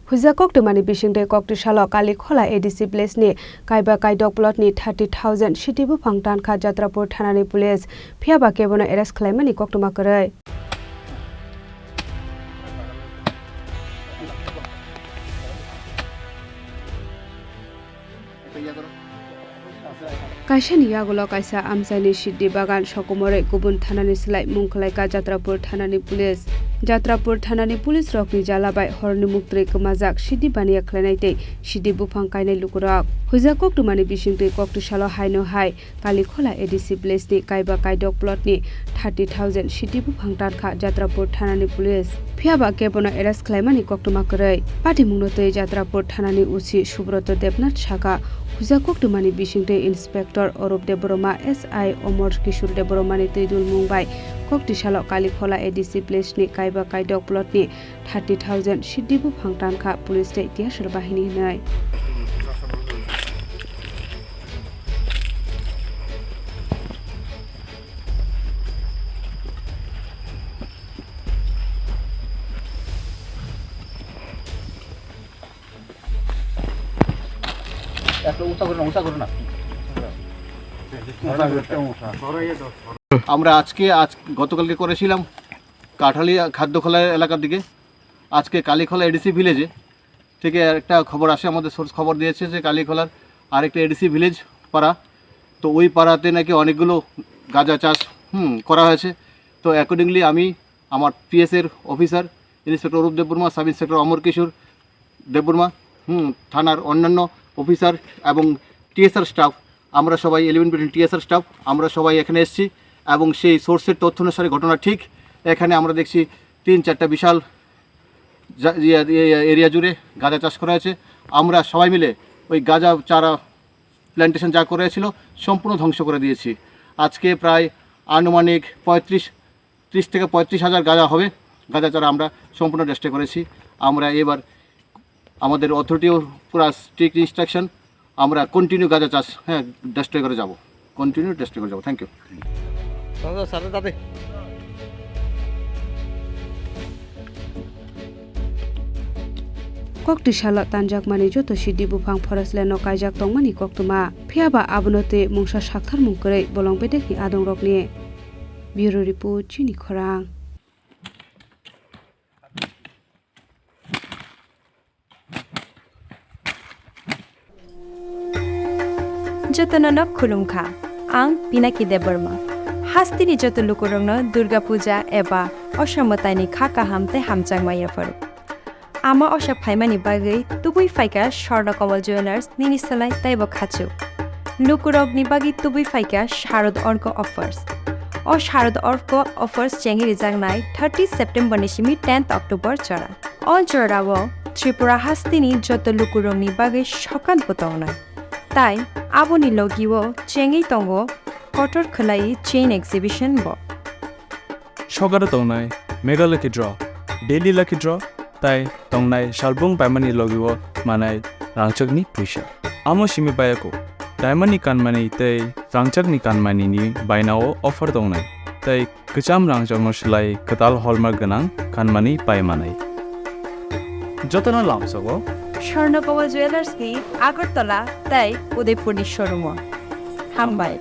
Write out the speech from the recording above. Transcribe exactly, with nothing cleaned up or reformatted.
Huijak koktwmani bisingtwi koktwsalo Kalikhola A D C village ni kaiba kaidok plot ni thirty thousand sidi buphang tankha Jatrapur thanani police, phiyaba kebono arrest khwlaimani koktwma kwrwi. Kaisani yagulo kaisa amchaini siddi bagan sokomorwi kubun thanani slai mung khwlaikha Jatrapur thanani police. Jatrapur thanani police rokni jala bai horni muktwi kwmajak siddi baniya khwlainai tei siddi buphang kainai lukurok. Huijak koktwmani bisingtwi koktwsalo haino hai Kalikhola A D C village ni kaiba kaidok plot ni thirty thousand sidi buphang tankha Jatrapur thanani police. Phiyaba kebono arrest khwlaimani koktwma kwrwi. Patimungno twi Jatrapur thanani O C Subroto Debnath sakha, huijak koktwmani bisingtwi Inspector Arup Debbarma, S I Omor Kishore Debbarma ni twi dulmung bai koktwsalo Kalikhola A D C village ni kaiba kaidok plot ni thirty thousand sidi buphang tankha police tei tiyasar bahini hinwi. একটা উঁচা করে না, উঁচা করে না। আমরা আজকে, আজ, গতকালকে করেছিলাম কাঠালিয়া খাদ্যখোলা এলাকার দিকে, আজকে কালীখোলা এডিসি ভিলেজে থেকে একটা খবর আসে, আমাদের সোর্স খবর দিয়েছে যে কালীখোলার আরেকটা এডিসি ভিলেজ পাড়া, তো ওই পাড়াতে নাকি অনেকগুলো গাঁজা চাষ, হুম, করা হয়েছে। তো অ্যাকর্ডিংলি আমি আমার পিএসের officer inspector Arup Debbarma, sub inspector Amar Kishore Debbarma, হুম, থানার অন্যান্য অফিসার এবং টিএসআর স্টাফ, আমরা সবাই ইলেভেন ব্যাটালিয়ন টিএসআর স্টাফ, আমরা সবাই এখানে এসেছি এবং সেই সোর্সের তথ্য অনুসারে ঘটনা ঠিক। এখানে আমরা দেখছি তিন চারটা বিশাল জা-, ইয়ে, ইয়ে, ইয়ে, এরিয়া জুড়ে গাঁজা চাষ করা হয়েছে। আমরা সবাই মিলে ওই গাঁজা চারা প্ল্যান্টেশন যা করেছিল, সম্পূর্ণ ধ্বংস করে দিয়েছি। আজকে প্রায় আনুমানিক পঁয়ত্রিশ, ত্রিশ থেকে পঁয়ত্রিশ হাজার গাঁজা হবে, গাঁজা চারা আমরা সম্পূর্ণ ডেস্ট্রয় করেছি। আমরা এবার, আমাদের অথরিটিও পুরা স্ট্রিক্ট ইনস্ট্রাকশন, আমরা কন্টিনিউ গাঁজা চাষ, হ্যাঁ, ডেস্ট্রয় করে যাব, কন্টিনিউ ডেস্ট্রয় করে যাব। Thank you. Koktwsalo tanjakmani joto sidi buphang forest land no kaijak tongmani koktwma. Phiyaba abono tei mungsa sakthar mung kwrwi bolong bedekni adongrokni. Bureau report, Chini Khorang. Jotono no khulumkha, ang Pinaki Debbarma. Hasteni joto lukurokno Durga Puja eba Osha mwtaini kha kaham tei hamjakma yapharo. Ama Osha phaimani bagwi tubui phaikha Swarna Kamal Jewellers nini slai teibo khachuk. Lukurokni bagwi tubui phaikha Sharad Orko Offers. O Sharad Orko Offers chengwi rijaknai thirty September ni simi tenth October jora. O jorao Tripura hasteni joto lukurokni bagwi sokat bo tongnai. Tai aboni logio chengwi tongo kotor khwlai chain exhibition bo. Sokaro tongnai Mega Lucky Draw, Daily Lucky Draw, tai tongnai salbung paimani logio manai rangchakni puisa. Amo simi bayako, diamond ni kanmani tei rangchakni kanmani ni bainao offer tongnai. Tai kwcham rangchakno swlai kwtal hallmark gwnang kanmani pai manai. Jotono lamsogo Swarna Kamal Jewellers ni Agartala tei Udaipur ni showroom o. Hambai.